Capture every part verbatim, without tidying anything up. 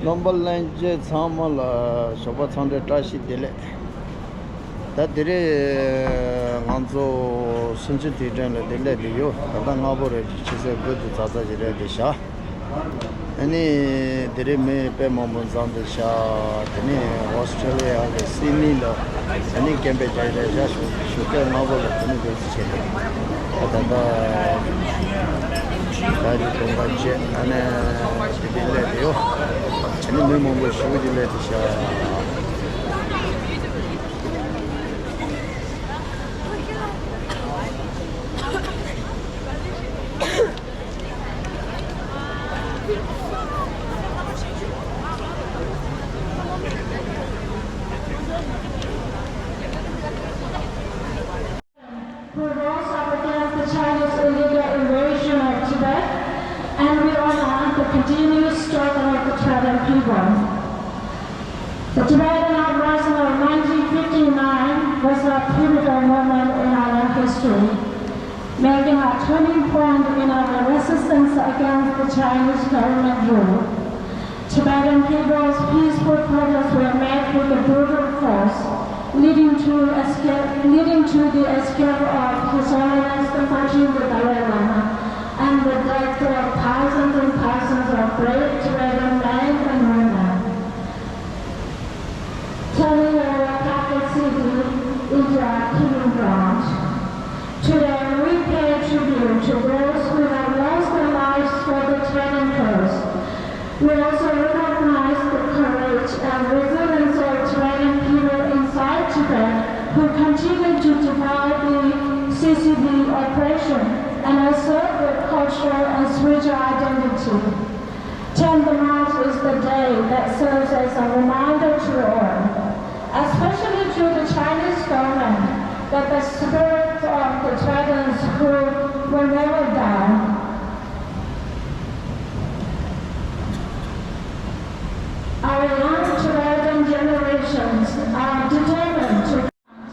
རྣམ་པ་ལྷན་རྒྱས་ཚང་མ་ལ་ཞོགས་པ་འཚམས་འདྲི་བཀྲ་ཤིས་བདེ་ལེགས། ད་དེ་རིང་ང་ཚོ་སུན་ཅི་དུས་དྲན་ལ་དེ་སླེབས་བསྡད་ཡོད། ད་ལྟ་སྔ་པོ་རེད། ཆུ་ཚོད་དགུ་དང་ཙག་ཙག་ཅིག་རེད་བསྡད་ཤག་ཨ་ནི་དེ་རིང་མི་དཔེ་མང་པོ་འཛོམས་བསྡད་ཤག་དེ་ནས་ཨོ་སི་ཀྲོ་ལི་ཡ་གི་སིད་ནི་ལ་ཨ་ནི་རྐྱེན་པས་ཀྱང་རེད་ཤག་ཞོགས་ཞོགས་ཀས་སྔ་པོ་ལ་དེ་ནས་འགྲོ་རྩིས་བྱས་ཏེ། ད་ད་ད་རེས་དུང་དཀར་བཅས་ཨ་ནི་དེ་དེ་སླེབས་བསྡད་ཡོད། ཨ་ནི་མི་མང་པོ་ཞེ་པོ་ཅིག་སླེབས་བསྡད་ཤག who rose up against the Chinese illegal invasion of Tibet, and we honor the continuous struggle of the Tibetan people. The Tibetan uprising of nineteen fifty-nine was a pivotal moment in our history, making a turning point in our resistance against the Chinese government rule. Tibetan people's peaceful protests were met with a brutal force, leading to escape, leading to the escape of His Holiness the fourteenth Dalai Lama and the death of thousands and thousands of brave Tibetan men and women, turning our capital city into a killing ground. Today, we pay tribute to those who have lost their lives for the Tibetan cause. We also recognize the courage and resilience of Tibetan people inside Tibet who continue to defy the C C P oppression and assert their cultural and spiritual identity. Tenth March is the day that serves as a reminder to all, especially to the Chinese government, that the spirit of the Tibetans who will never die. Our young Tibetan generations are determined to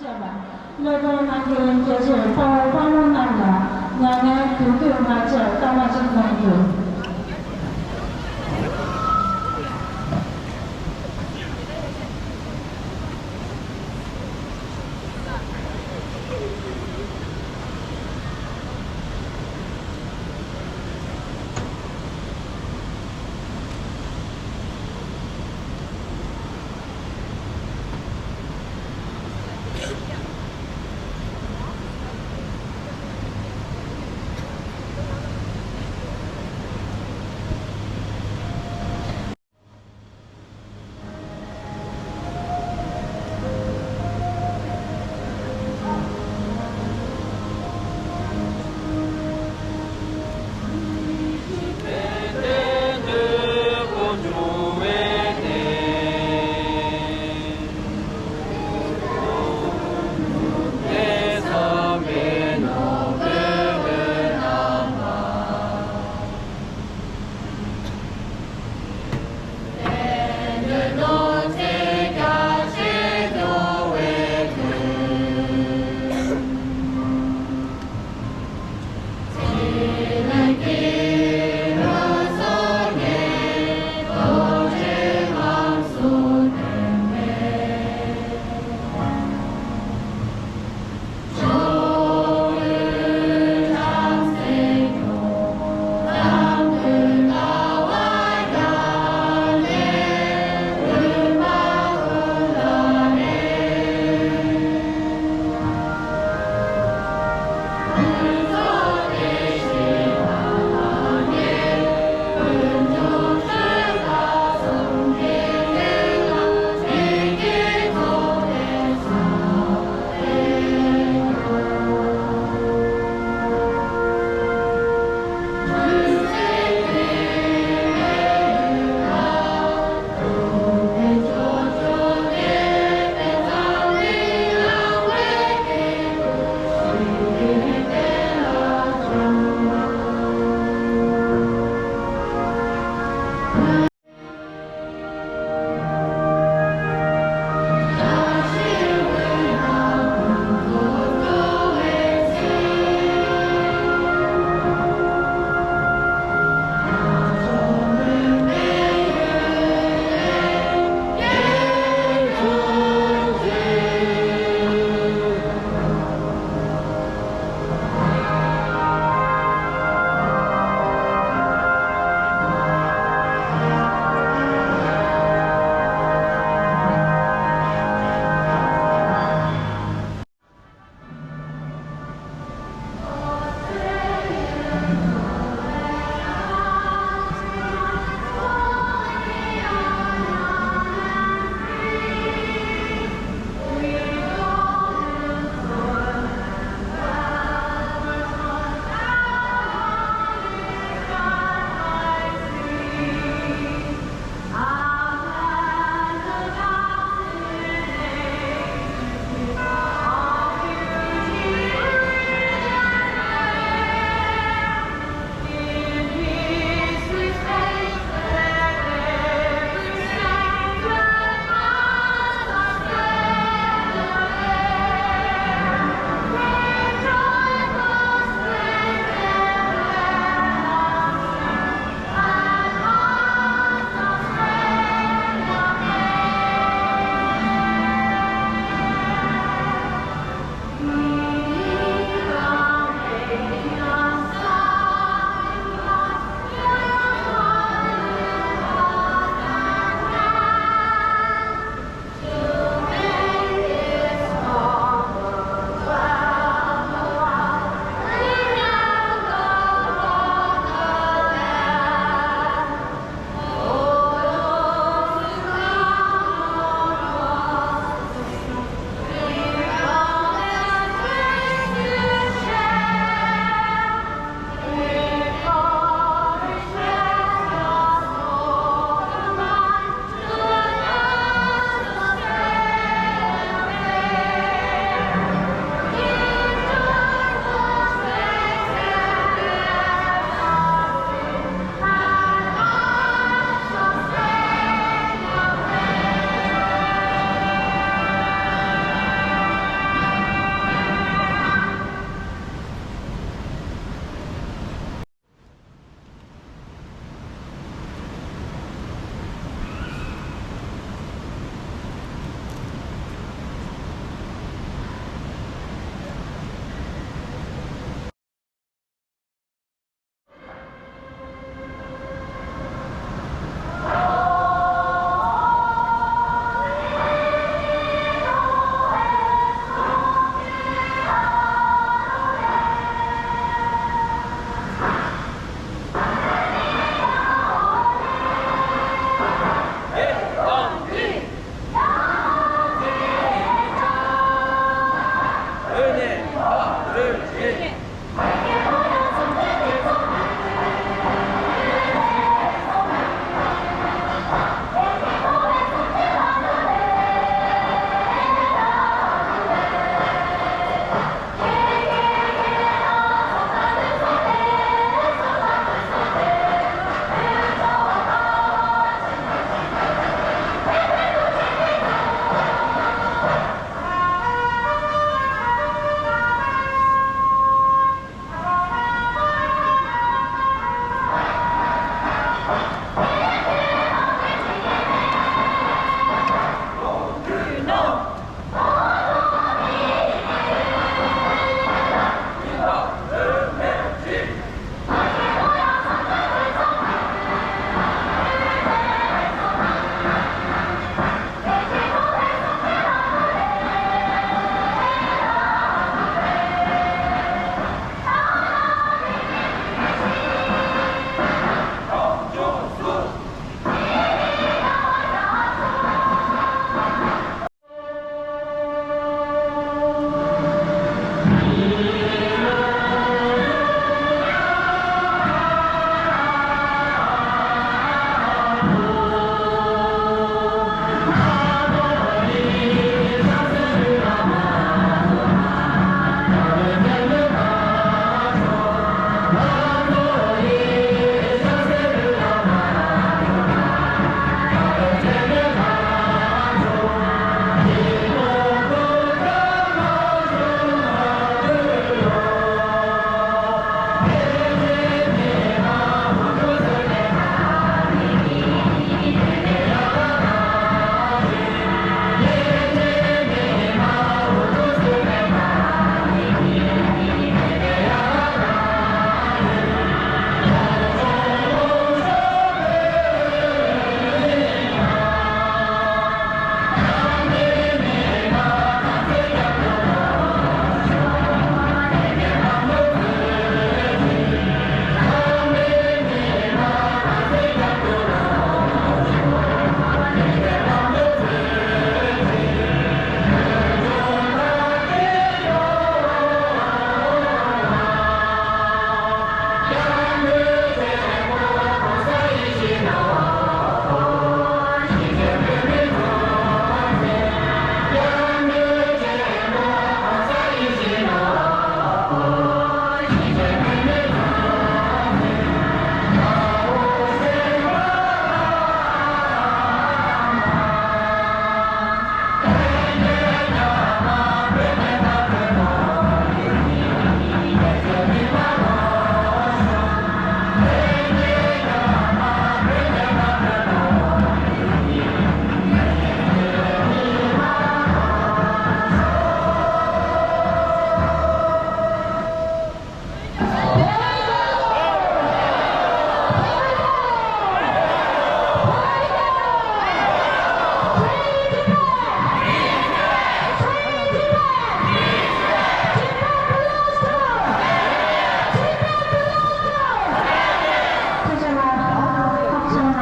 བཅས་པ། བློས་གཏོང་གནང་མཁན་རྒྱལ་གཅེས་དཔའ་བོ་དཔའ་མོ་རྣམས་ལ་མྱ་ངན་གུས་འདུད་མ་བརྗེད་བསྐུལ་མ་ཅིག་གནང་རྒྱུ།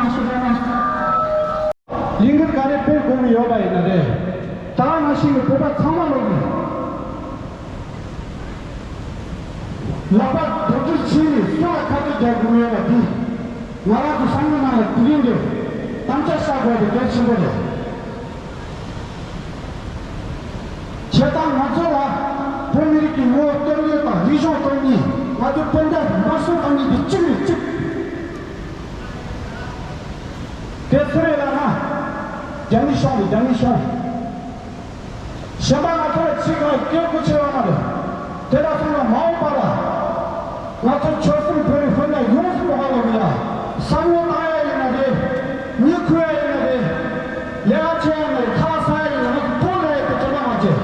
ལས་འགུལ་ག་རེ་སྤེལ་དགོས་ཀྱི་ཡོད་པ་ཡིན་ན་རེད། ད་ནང་བཞིན་གྱི་བོད་པ་ཚང་མ་ལོག་ནས། ལག་པ་རྡོག་རྡོག་བྱས་ནས་སུ་ལ་ཁ་གཏད་རྒྱག་དགོས་ཡོད་པ་འདི། ང་རང་ཚོ་བསམ་བློ་ནང་ལ་དེ་རིང་འདིར་དམ་བཅའ་བཞག་དགོས་པ་དེ་གལ་ཆེན་པོ་རེད། བྱས་ཙང་ང་ཚོ་ལ་བོད་མི་རིགས་ཀྱི་ངོ་བོ་གཏོར་ཉེས་དང་རིག་གཞུང་གཏོར་ཉེས། ང་ཚོ་སྤུན་ཟླ་དམར་གསོད་བཏང་ཉེས་དེ་གཅིག་ནས་གཅིག་དེ་སུ་རེད་ལབ་ན། རྒྱ་མི་གཞུང་རེད། རྒྱ་མི་གཞུང་། གཞན་པ་ང་ཚོ་ལ་ཕྱི་ཁ་སྐྱོ་པོ་ཆེ་བ་མ་རེད། དེ་འདྲ་སོང་ན་མ་འོངས་པ་ལ་ང་ཚོ་ཆོལ་གསུམ་བོད་རིགས་ཧུར་ནས་ཡོངས་སུ་རྫོགས་པ་ལ་ཡ་བསམ་བློ་བཏང་ཡ་ཡིན་ན་རེད། མྱི་ཁུར་ཡ་ཡིན་ན་རེད། ལས་ཀ་བྱེད་ཡ་ཡིན་ན་རེད། ཁ་ཟ་ཡ་ཡིན་ན་ང་ཚོ་བོད་ལ་ཡ་དེ་བྱེད་པ་མ་བྱེད།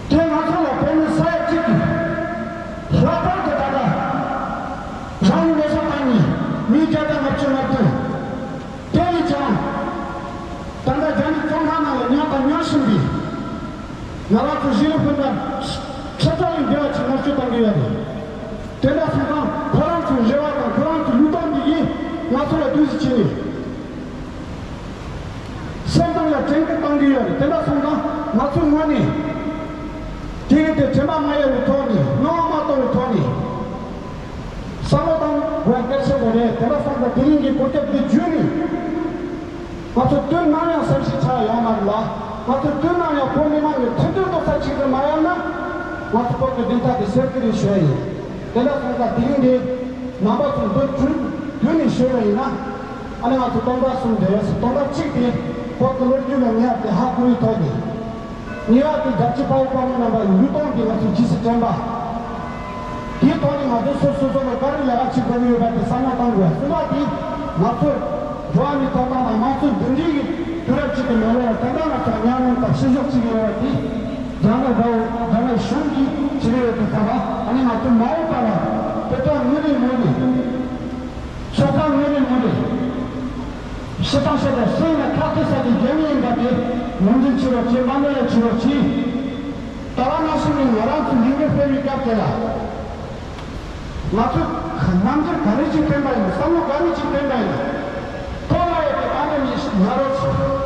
དེ་ང་ཚོ་ལ་བོད་མི་ས་ཡ་གཅིག་གིས་ལྷག་པར་དུ་ད་ལྟ་རང་ལུས་མེ་སྲེག་བཏང་མཁན་མི་བརྒྱ་དང་ལྔ་བཅུ་ང་བདུན། དེ་ནས་ཀྱང་ད་ལྟ་རྒྱ་མི་བཙོན་ཁང་ནང་ལ་ཉར་དང་ཉར་བཞིན་པའི་ང་རང་ཚོ་གཞིས་ལུས་སྤུན་ཟླ་ཁྲི་ཕྲག་ལས་བདེ་བ་ཅིག་མནར་གཅོད་གཏོང་གི་ཡོད་རེད། དེ་འདྲ་སོང་ཙང་ཁོ་རང་ཚོའི་རེ་བ་དང་ཁོ་རང་ཚོའི་ལུས་སྟོབས་འདི་ཡིས་ང་ཚོ་ལ་བདུད་རྩི་བྱིན་ནས། སེམས་གཏམ་ལ་དྲན་སྐུལ་གཏང་གི་ཡོད་རེད། དེ་འདྲ་སོང་ཙང་ང་ཚོའི་ངོས་ནས་དེ་གི་དེ་དྲན་པ་མ་ཡལ་བའི་ཐོག་ནས་སྣང་བ་མ་དོར་བའི་ཐོག་ནས་བསམ་བློ་གཏང་དགོས་གལ་ཆེན་པོ་རེད། དེ་འདྲ་སོང་ཙང་དེ་རིང་གི་གོ་སྐབས་འདི་བརྒྱུད་ནས་ང་ཚོ་དུས་ནམ་ཡང་སེམས་ཤུགས་ཆག་ཡོང་མ་རེད་ལ། ང་ཚོ་དུས་ནམ་ཡང་བོད་མི་མང་གི་མཐུན་སྒྲིལ་རྡོག་རྩ་གཅིག་ཏུ་མ་ཡལ་ན། ང་ཚོ་བོད་ཀྱི་བདེན་མཐའ་དེ་གསལ་གྱི་རེད་ཞུ་ཡ་ཡིན། དེ་འདྲ་སོང་ཙང་དེ་རིང་འདི་རྣམ་པ་ཚོ་འདི་བརྒྱུད་བརྒྱུད་ནས་ཞུ་བ་ཡིན་ན། ཨ་ནི་ང་ཚོ་སྟོང་ཕྲག་གསུམ་འདས་ཡོད་ཟེར། སྟོང་ཕྲག་གཅིག་དེ་བོད་ཀྱི་ལོ་རྒྱུས་ལ་ངེས་པ་དེ་ཧ་གོ་བའི་ཐོག་ནས། ངེས་པ་དེ་རྒྱལ་གཅེས་དཔའ་བོ་དཔའ་མོ་རྣམ་པ་ཡི་ལུས་སྟོབས་དེ་ང་ཚོ་རྗེས་སུ་དྲན་པ། དེའི་ཐོག་ནས་ང་ཚོ་སོ་སོ་སོ་ལ་ག་རེ་ལས་ཀ་བྱེད་དགོས་ཀྱི་ཡོད་པ་དེ་བསམ་བློ་གཏང་དགོས། གསུམ་པ་དེ་ང་ཚོ་འགྲོ་བ་མིའི་ཐོབ་ཐང་དང་དམངས་གཙོ་འདུམ་འགྲིག་གི་དུས་རབས་གཅིག་གི་ནང་ལོགས་ལ་དེ་འདྲ་ང་ཚོ་མཉམ་ལས་དང་བཤུ་གཞོག་བྱེད་ཀྱི་ཡོད་པ་དེ། རྒྱ་ནག་འདྲ་བོ་རྒྱ་ནག་གཞུང་གིས་བྱེད་ཀྱི་ཡོད་པའི་ཐོག་ལ། ཨ་ནི་ང་ཚོ་མ་འོངས་པ་ལ་དེ་དག་ངོས་ནས་ངོས་ནས། ཚོགས་པ་ངོས་ནས་ངོས་ནས། སྤྱི་བཏང་བཤད་པའི་སེམས་ལ་ཁ་གཏད་ས་དེ་རྒྱ་མི་ཡིན་པ་དེ་ངོས་འཛིན་བྱེད་རོགས་བྱེད། དམའ་འབེབས་ཡང་བྱེད་རོགས་བྱེད། ད་བར་ནང་བཞིན་ནས་ང་རང་ཚོ་ལས་འགུལ་སྤེལ་བའི་སྐབས་དེ་ལ། ང་ཚོས་རྣམ་འགྱུར་ག་རེ་ཅིག་བསྟན་པ་ཡིན། བསམ་བློ་ག་རེ་ཅིག་བསྟན་པ་ཡིན། ཐོག་མ་ཡོད་པའི་ཨ་མ་མི་ཉར་རོགས་བྱེད།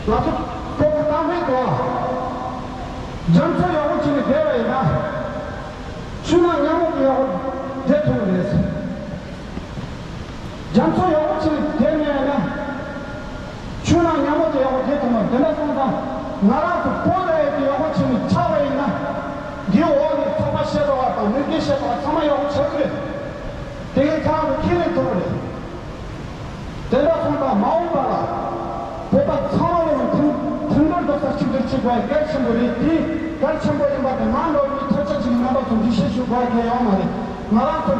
ང་ཚོ་ཁོ་གི་གཏམ་དཔེ་དང་། རྒྱ་མཚོ་ཡག་པོ་བྱས་ནས་བསྡད་པ་ཡིན་ན། ཆུ་ནང་མཉམ་པོ་དེ་ཡག་པོ་བསྡད་ཐུབ་ཀྱི་རེད། རྒྱ་མཚོ་ཡག་པོ་བྱས་ནས་བསྡད་མེད་ན། ཆུ་ནང་མཉམ་པོ་དེ་ཡག་པོ་བསྡད་ཐུབ་མ་རེད། དེ་འདྲ་སོང་ཙང་ང་རང་ཚོ་བོད་ལ་ཡོད་དེ་ཡག་པོ་བྱས་ནས་ཆགས་པ་ཡིན་ན། འདིའི་འོག་ནས་ཚོགས་པ་བཤད་གྲོགས་པ་དང་མི་སྒེར་བཤད་གྲོགས་པ་ཚང་མ་ཡག་པོ་ཆགས་ཀྱི་རེད། དེ་གའི་ཁྱེད་རང་ཚོ་ཁས་ལེན་ཐུབ་ཀྱི་རེད། དེ་འདྲ་སོང་ཙང་མ་འོངས་པ་ལ་བོད་པ་ཚང་མ་ལ་མཐུན་མཐུན་སྒྲིལ་རྡོག་རྩ་གཅིག་སྒྲིལ་བྱེད་དགོས་པ་གལ་ཆེན་པོ་རེད། དེ་གལ་ཆེན་པོ་ཡིན་པ་དེ་ང་ལོ་ནི་ཐབས་ཆག་ཅིག་རྣམ་པ་ཚོ་འདི་ཤེས་ཞུ་དགོས་ཡ་གལ་ཡོད་མ་རེད། ང་རང་ཚོ་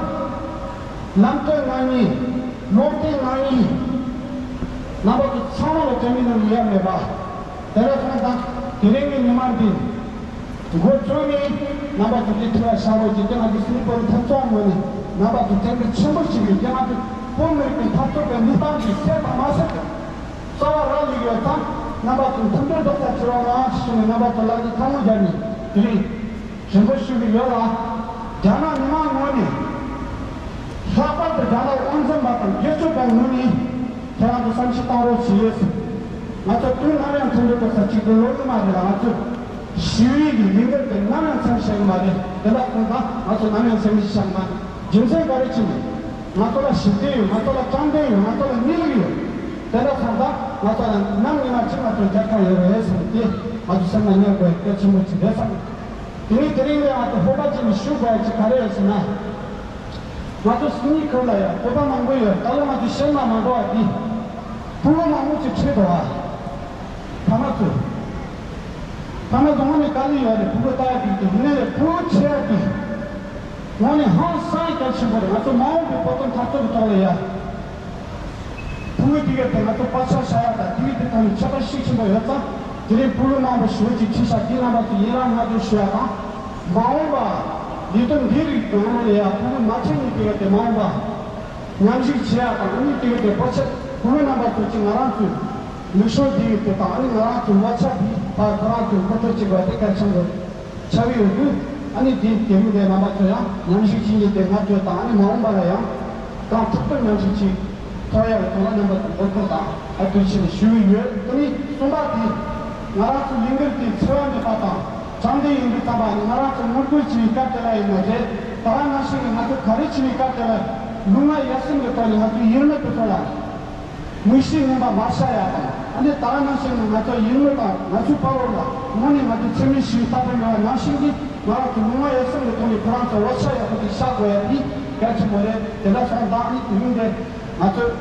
ལམ་སྟོན་གནང་མཁན་སློབ་སྟོན་གནང་མཁན་རྣམ་པ་ཚོ་ཚང་མ་ལ་དྲན་མི་ནང་ཡ་མེད་པ། དེ་འདྲ་སོང་ཙང་དེ་རིང་གི་ཉི་མ་འདི། འགོ་བཙུགས་ནས་རྣམ་པ་ཚོ་འདི་ཐུགས་ལ་བཞག་རོགས་གྱིས། དེ་ང་ཚོ་སི་ནི་པོ་ལི་ཐབ་ཚང་ངོས་ནས་རྣམ་པ་ཚོ་བསྟན་འཛིན་ཆེན་པོ་ཞིག་ཡོད། དེ་ང་ཚོ་བོད་མི་རིགས་ཀྱི་འཐབ་རྩོད་པའི་ལུས་སྟངས་ཀྱི་གསལ་དང་མ་གསལ་རྩ་བ་རག་ལས་ཡོད་ཙང་། རྣམ་པ་ཚོ་མཐུན་སྒྲིལ་རྡོག་རྩ་གཅིག་རང་ངང་ཞིག་བྱུང་ནས་རྣམ་པ་ཚོ་ལ་འདི་ཐལ་མོ་སྦྱར་ནས་དེ་རིང་རིམ་པ་ཞུ་གི་ཡོད་ལ། རྒྱ་ནག་མི་མང་ངོས་ནས་ལྷག་པར་དུ་རྒྱ་ནག་དབང་འཛིན་པ་དང་སྒེར་གཅོད་པ་ངོས་ནས། ཁྱེད་རང་ཚོ་བསམ་ཤེས་གཏང་རོགས་བྱེད། ང་ཚོ་དུས་ནམ་ཡང་མཐུན་སྒྲིལ་རྡོག་རྩ་གཅིག་ཏུ་ལོག་གི་མ་རེད་ལ། ང་ཚོ་ཞི་བའི་གི་ལས་འགུལ་དེ་ནམ་ཡང་མཚམས་བཞག་གི་མ་རེད། དེ་འདྲ་སོང་ཙང་ང་ཚོ་ནམ་ཡང་མཚམས་བཞག་གི་མ་རེད། རྒྱུ་མཚན་ག་རེ་བྱས་ནས་ང་ཚོ་ལ་ཞི་བདེ་ཡོད། ང་ཚོ་ལ་དྲང་བདེན་ཡོད། ང་ཚོ་ལ་གནས་ལུགས་ཡོད། དེ་འདྲ་སོང་ཙང་ང་ཚོ་ལ་ནམ་ཡིན་ན་ཅི་ང་ཚོ་རྒྱལ་ཁ་ཡོད་རེད་བསམ་སྟེ་ང་ཚོ་སེམས་ལ་ངེས་དགོས་གལ་ཆེན་པོ་ཅིག་རེད་བསམ། དེ་ནས་དེ་རིང་ལ་ང་ཚོ་ཧོ་པ་ཅིག་ནས་ཞུ་དགོས་ཡ་ཅིག་ག་རེ་ཡོད་ཟེར་ན། ང་ཚོ་སུ་ཉིད་ཁུལ་ལ་ཡང་བོད་པ་མང་པོ་ཡོད། ད་ལོ་ང་ཚོ་གཞས་མ་མ་འགྲོ་བ་འདི་ཕྲུ་གུ་མང་པོ་ཅིག་ཁྲིད་འགྲོ་བ། ཕ་མ་ཚོས། ཕ་མ་ཚོ་དངོས་གནས་དཀའ་ལས་ཡོད་རེད། ཕྲུ་གུ་ལྟ་ཡ་འདི་དེ་ཡིན་ནའི་རེད། ཕྲུ་གུ་ཆེ་ཡ་འདི་དངོས་གནས་ཧང་སང་ཡ་གལ་ཆེན་པོ་རེད། ང་ཚོ་མ་འོངས་པའི་བོད་དོན་འཐབ་རྩོད་ཀྱི་ཐོག་ལ་ཡ། ཕྲུ་གུ་དེ་གའི་ཐད་ང་ཚོ་བག་ཆགས་བཞག་ཡ་དང་དེ་གའི་ཐད་ཁ་ནས་ཁྱད་པར་ཤུགས་ཆེན་པོ་ཡོད་ཙང་། དེ་རིང་ཕྲུ་གུ་མང་པོ་ཞེ་པོ་ཅིག་ཁྲིད་ཤག་འདི་རྣམ་པ་ཚོ་ཡི་རང་མངགས་བཅོལ་ཞུ་ཡ་དང་། མ་འོངས་པ་ལས་དོན་འདིའི་རིགས་ཀྱི་ངོ་ལ་ཡ་ཕྲུ་གུ་མ་ཁྲིད་ནས་དེ་གའི་ཐད་མ་འོངས་པ་མཉམ་ཞུགས་བྱེད་ཡ་དང་། ཨ་ནི་དེ་གའི་ཐད་པོ་ཆེ་ཕྲུ་གུ་རྣམ་པ་ཚོ་ཅིག་ང་རང་ཚོའི་ལུགས་སྲོལ་འདི་གའི་ཐད་དང་། ཨ་ནི་ང་རང་ཚོའི་ལོ་ཆ་འདི་ཕར་ཁོ་རང་ཚོའི་མཁོ་སྤྲོད་བྱེད་དགོས་དེ་གལ་ཆེན་པོ་ཆགས་ཀྱི་ཡོད་དུས། ཨ་ནི་དེ་དེ་རིང་འདིར་རྣམ་པ་ཚོ་ཡང་མཉམ་ཞུགས་བྱེད་མཁན་དེ་ང་ཚོ་དང་། ཨ་ནི་མ་འོངས་པ་ལ་ཡང་ དང་ཐུགས་ཕན་ཡང་ཞིག་ཅིག་ཐོག་ཡག་གི་ཐོག་ལ་རྣམ་པ་དང་འབོད་སྐུལ་དང་ཨ་ཏུ་ཆེ་ནས་ཞུ་གི་ཡོད། དེ་ནས་གསུམ་པ་དེ་ང་རང་ཚོ་ལས་འགུལ་དེ་འཚེ་བ་མེད་པ་དང་དྲང་བདེན་ཡིན་པའི་ཐབས་ལ་ང་རང་ཚོ་ངོ་རྒོལ་བྱེད་པའི་སྐབས་དེ་ལ་ཡིན་ན་རེད། ད་ག་ནང་བཞིན་གྱི་ང་ཚོ་ག་རེ་བྱེད་པའི་སྐབས་དེ་ལ་ལུས་ངག་ཡིད་གསུམ་གྱི་ཐོག་ནས་ང་ཚོ་ཡིད་མེད་དུ་སོང་ཡག་མིག་ཤེལ་ངན་པ་མ་ཤར་ཡག་དང་། ཨ་ནི་ད་ག་ནང་བཞིན་གྱི་ང་ཚོ་ཡིད་མེད་དང་ང་ཚོའི་ཕ་བོང་ལ་དངོས་གནས་ང་ཚོ་འཚེ་མེད་ཞི་བའི་ལྟ་བུ་ཡོད་པ་ནང་བཞིན་གྱི་ང་རང་ཚོ་ལུས་ངག་ཡིད་གསུམ་གྱི་ཐོག་ནས་ཁོ་རང་ཚོ་བག་ཆགས་ཡག་པོ་དེ་བཞག་དགོས་ཡག་དེ་གལ་ཆེན་པོ་རེད། དེ་འདྲ་སོང་ཙང་ཨ་ནི་དེ་རིང་འདི་ང་ཚོས་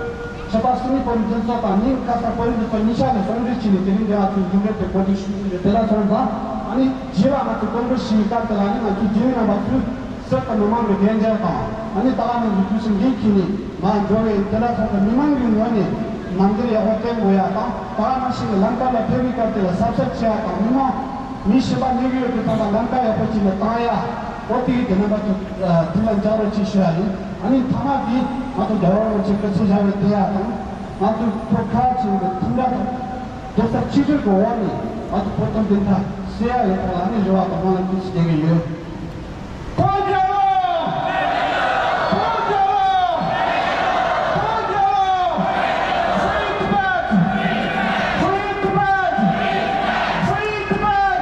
ཆབ་བྲག་སུད་སི་བོད་མིའི་སྒྲིག་འཛུགས་དང་ནིང་ཁ་སང་བོད་རིགས་འདི་ཚོ་གཉིས་ཆ་ནས་ཟུང་འབྲེལ་བྱས་ནས་དེ་རིང་འདི་ང་ཚོས་ལས་འགུལ་དེ་གོ་སྒྲིག་ཞུས་ཡོད། དེ་འདྲ་སོང་ཙང་ཨ་ནི་རྗེས་ལ་ང་ཚོས་དགོངས་པ་ཞུ་བའི་སྐབས་དེ་ལ་ནི་ང་ཚོས་རྒྱུན་རིང་རྣམ་པ་ཚོས་གསེར་དང་མི་མང་གི་བདེ་འཇགས་དང་ཨ་ནི་ད་ག་ནང་བཞིན་དུས་ཆེན་འགན་འཁྱེར་ནས་མར་འགྲོ་བའི་དེ་འདྲ་སོང་ཙང་མི་མང་གི་ངོས་ནས་རྣམ་འགྱུར་ཡག་པོ་བསྟན་དགོས་ཡག་དང་། ད་ག་ནང་བཞིན་གྱི་ལམ་ཁ་ལ་ཕེབས་པའི་སྐབས་དེ་ལ་གཟབ་གཟབ་བྱེད་ཡག་དང་། མི་མང་མི་གཞན་པ་གནས་གི་ཡོད་དུས་ཙམ་པ་ལམ་ཁ་ཡག་པོ་ཅིག་ནས་བཏང་ཡག་འོ་དེ་གི་དེ་རྣམ་པ་ཚོ་དུས་ལ་འཇགས་རོགས་ཅེས་ཞུ་ཡག་ཡིན། ཨ་ནི་མཐའ་མ་དེ་ང་ཚོ་རྒྱལ་བ་རིན་པོ་ཆེ་སྐུ་ཚེ་ཞབས་པད་བརྟན་ཡག་དང་། ང་ཚོ་བོད་ཁ་བྱེད་པའི་མཐུན་སྒྲིལ་དང་རྡོག་རྩ་གཅིག་སྒྲིལ་གྱི་འོག་ནས་ང་ཚོ་བོད་དོན་བདེན་མཐའ་གསལ་ཡག་ཡོད་པ་ལ་ནི་རེ་བ་དང་སྨོན་ལམ་ཐུགས་སུ་བསྐྱེད་ཀྱི་ཡོད། བོད་རྒྱལ་ལོ། བོད་རྒྱལ་ལོ། བོད་རྒྱལ་ལོ། Free Tibet! Free Tibet! Free Tibet!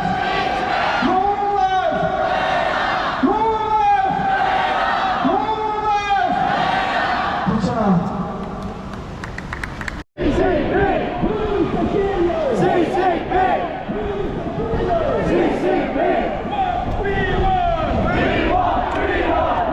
Long live! Long live! Long live! ཐུགས་རྗེ་གནང་། Xi Jinping! Xi Jinping! Xi Jinping! What we want! We want freedom!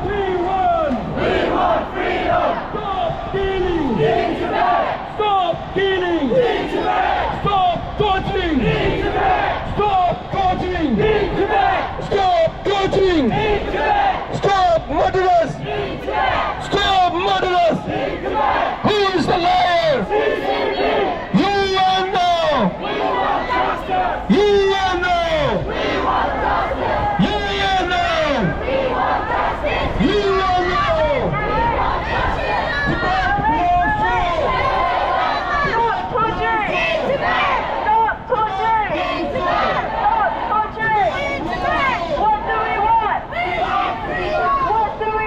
We want freedom! We want freedom! Stop killing! In Tibet! Stop killing! In Tibet! Stop torturing! In Tibet! Stop torturing! In Tibet! Stop torturing! In Tibet! Stop murderers! In Tibet! Stop murderers! In Tibet! Who is the liar? Xi Jinping! U N O! We want justice! U N O! We want justice! U N O! We want justice! U N O! We want justice! Tibet belongs to Stop torturing! Stop torturing! Stop torturing! What do we want? What do we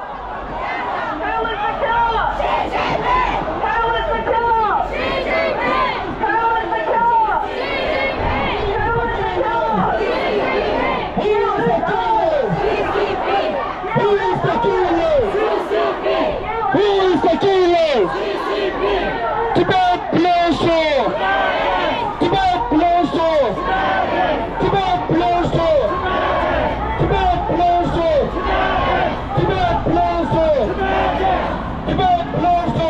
Who is the killer? Xi Jinping! Who is the killer? Xi Jinping! Who is the killer? Xi Jinping! Who is the killer? Xi Jinping! Who is the killer? Who is the killer? Xi Jinping! Who is the killer? Xi Jinping! Tibet belongs to Tibet belongs to Tibet belongs to Tibet belongs to Tibet belongs to Tibet belongs to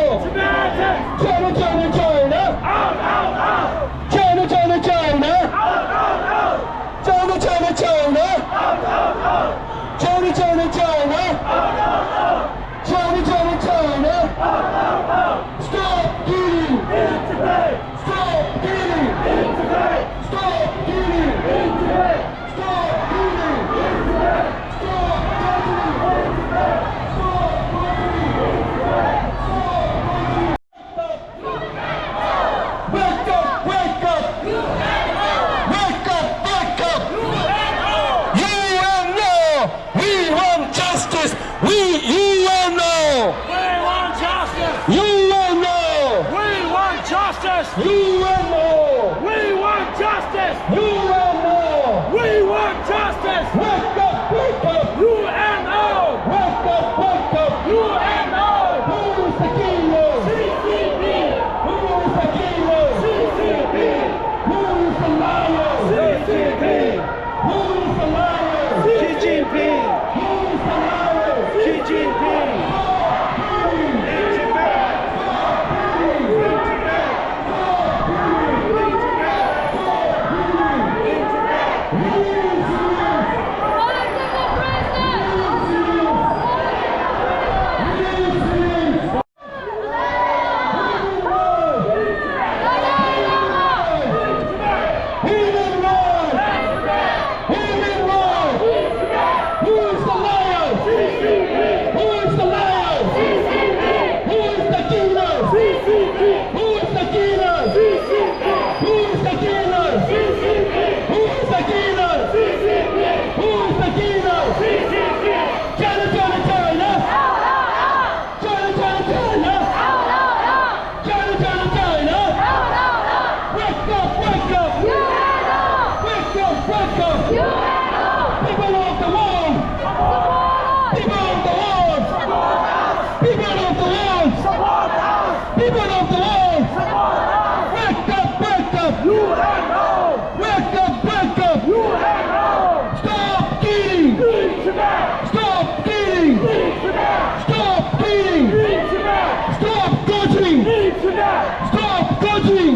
China, China, China! Out, out, out! China, China, China! Out, out, out! China, China, China! Out, out, out! China, China, China! Out, out, out! China, China, China! Out, out, out! Stop killing! In Tibet! Stop killing! In Tibet! Stop killing! In Tibet! Stop killing! In Tibet! Stop torturing! In Tibet! Stop torturing! In Tibet! Stop torturing! Wake up! Wake up! Wake up! Wake up! U N O! We want justice! We, U N O! We want justice! U N O! We want justice! U N O! We want justice! U N O! We want justice! Wake up! Wake up! U N O! Wake up! Wake up! U N O! Who is the killer? Xi Jinping! Who is the killer? Xi Jinping! Who is the liar? Xi Jinping! Who is the liar? Xi Jinping! Who is the liar? Xi Jinping! Stop killing! In Tibet! Stop killing! In Tibet! Stop killing! In Tibet! In Tibet! Release! Release! Rise of the brave! Stop killing! Stop torturing! Stop torturing!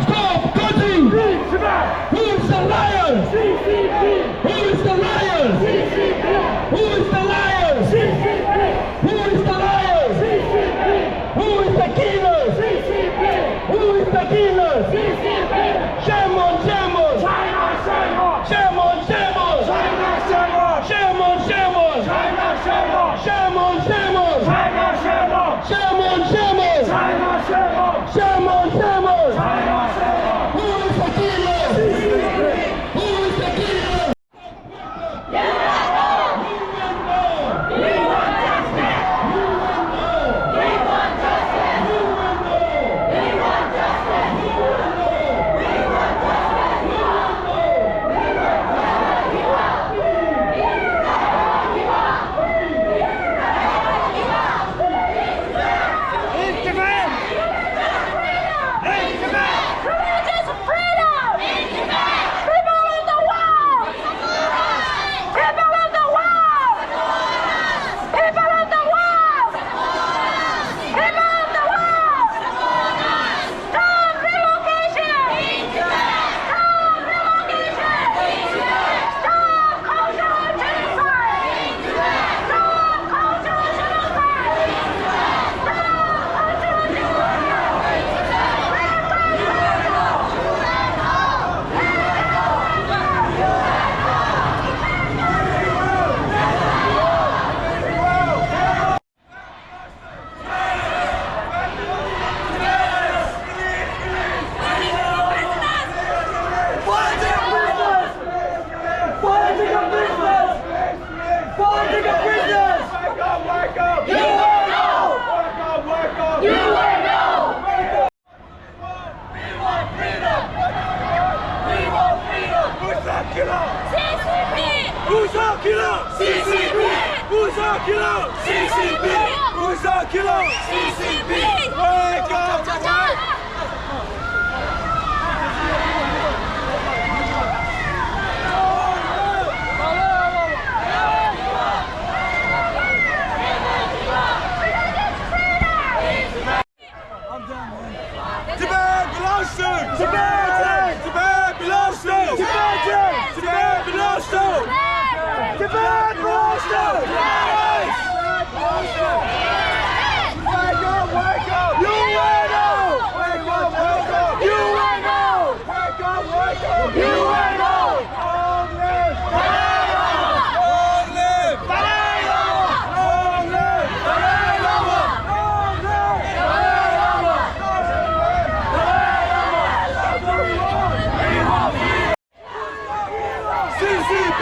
Stop torturing! Who is the liar? Who is the liar? Who is the liar? Who is the liar? Who is the killer? Who is the killer? Shame on, shame on! Shame on, shame on! Shame on, shame on! Shame on, shame on! Shame on, shame on! Shame on, shame on! Shame on, shame on! Shame on, shame on! Shame on, shame on! Who is the killer? Who is the killer? Religious freedom! People of the world! People of the world! People of the world! People of the world! Stop relocation! Stop relocation! Stop cultural genocide! Stop cultural genocide! Stop cultural genocide! Wake up! Wake up! Wake up! You will know! We want freedom! We want freedom! Who's the killer? C C P! Who's the killer? C C P! Who's the killer? C C P! Who's the killer? C C P! Wake up! Tibet belongs to Tibetans! Tibet belongs to Tibetans! Tibet belongs to Tibet belongs to Tibet! Wake up, wake up! U N O! Wake up, wake up! U N O! Wake up, wake up! U N O! Long live! Long live! Long live! C C P!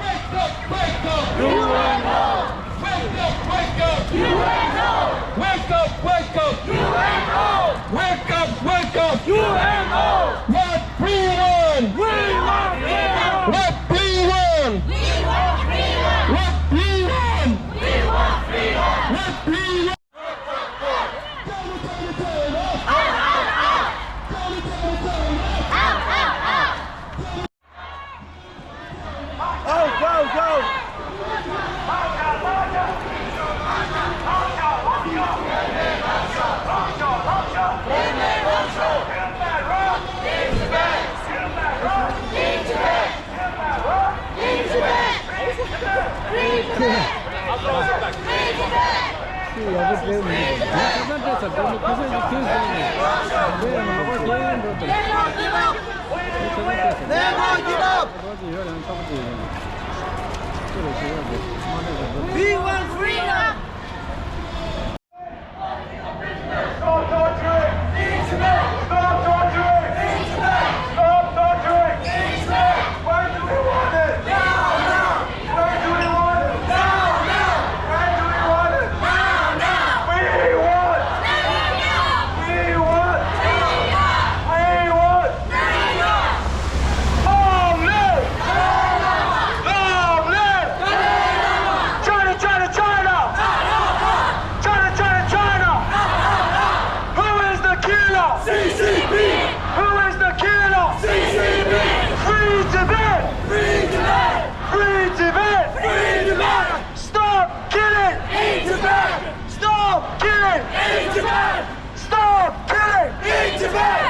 Wake up, wake up! U N O! Wake up, wake up! U N O! Wake up, wake up! U N O! What we want! We want freedom! What we want! We want freedom! What we want! We want freedom! What we want! Out, out, out! Never give up! We want freedom! Stop torturing! Stop torturing! Stop torturing! Why do we want it? Why do we Free Tibet! Stop killing! In Tibet! Stop killing! In Tibet! Stop killing! In Tibet!